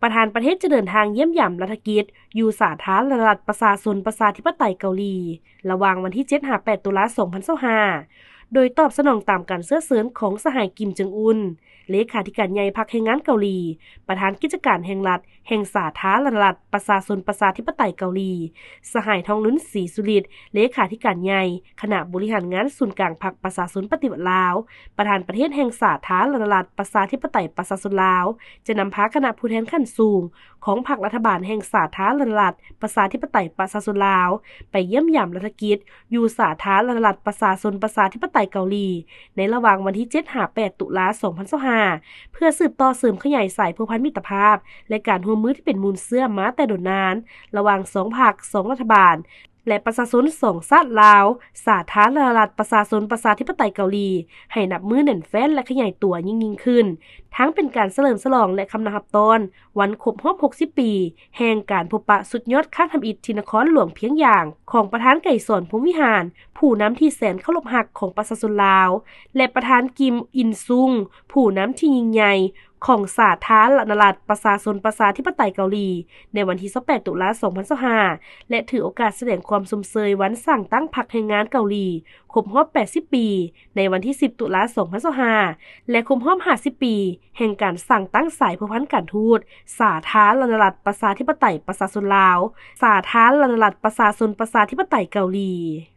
ປະທານປະເທດຈະເດີນທາງຢ້ຽມຢາມລັດຖະກິດຢູ່ສາທາລະນະລັດປະຊາຊົນປະຊາທິປະໄຕເກົາຫຼີ ລະຫວ່າງວັນທີເຈັດຫາແປດຕຸລາສອງພັນຊາວຫ້າ ໂດຍຕອບສະໜອງຕາມການເຊື້ອເຊີນຂອງສະຫາຍ ກິມ ເຈິງອຸນ ເລຂາທິການໃຫຍ່ພັກແຮງງານເກົາຫຼີ, ປະທານກິດຈະການແຫ່ງລັດແຫ່ງສາທາລະນະລັດປະຊາຊົນປະຊາທິປະໄຕເກົາຫຼີ, ສະຫາຍ ທອງລຸນ ສີສຸລິດ ເລຂາທິການໃຫຍ່ຄະນະບໍລິຫານງານສູນກາງພັກປະຊາຊົນປະຕິວັດລາວ, ປະທານປະເທດແຫ່ງສາທາລະນະລັດປະຊາທິປະໄຕປະຊາຊົນລາວ ຈະນຳພາຄະນະຜູ້ແທນຂັ້ນສູງຂອງພັກລັດຖະບານແຫ່ງສາທາລະນະລັດປະຊາທິປະໄຕປະຊາຊົນລາວ ໄປຢ້ຽມຢາມລັດຖະກິດຢູ່ສາທາລະນະລັດປະຊາຊົນປະຊາທິປະໄຕເກົາຫຼີ ໃນລະຫວ່າງວັນທີເຈັດຫາແປດຕຸລາສອງພັນຊາວຫ້າ ເພື່ອສືບຕໍ່ເສີມຂະຫຍາຍສາຍພົວພັນມິດຕະພາບ ແລະ ການຮ່ວມມືທີ່ເປັນມູນເຊື້ອມາແຕ່ດົນນານ ລະຫວ່າງສອງພັກ, ສອງລັດຖະບານ ແລະ ປະຊາຊົນສອງຊາດລາວ, ສາທາລະນະລັດປະຊາຊົນປະຊາທິປະໄຕເກົາຫຼີ ໃຫ້ນັບມື້ແໜ້ນແຟ້ນ ແລະ ຂະຫຍາຍຕົວຍິ່ງໆຂຶ້ນ, ທັງເປັນການສະເຫຼີມສະຫຼອງ ແລະ ຄຳນັບຮັບຕ້ອນວັນຄົບຮອບຫົກສິບປີ ແຫ່ງການພົບປະສຸດຍອດຄັ້ງທຳອິດທີ່ນະຄອນຫຼວງພຽງຢາງ ຂອງປະທານ ໄກສອນ ພົມວິຫານ ຜູ້ນຳທີ່ແສນເຄົາລົບຮັກຂອງປະຊາຊົນລາວ ແລະ ປະທານ ກິມ ອິນຊຸງ ຜູ້ນຳທີ່ຍິ່ງໃຫຍ່ຂອງສາທາລະນະລັດປະຊາຊົນປະຊາທິປະໄຕເກົາຫຼີ ໃນວັນທີຊາວແປດຕຸລາສອງພັນຊາວຫ້າ ແລະ ຖືໂອກາດສະແດງຄວາມຊົມເຊີຍວັນສ້າງຕັ້ງພັກແຮງງານເກົາຫຼີຄົບຮອບແປດສິບປີ ໃນວັນທີສິບຕຸລາສອງພັນຊາວຫ້າ ແລະ ຄົບຮອບຫ້າສິບປີ ແຫ່ງການສ້າງຕັ້ງສາຍພົວພັນການທູດ ສາທາລະນະລັດປະຊາທິປະໄຕປະຊາຊົນລາວ, ສາທາລະນະລັດປະຊາຊົນປະຊາທິປະໄຕເກົາຫຼີ.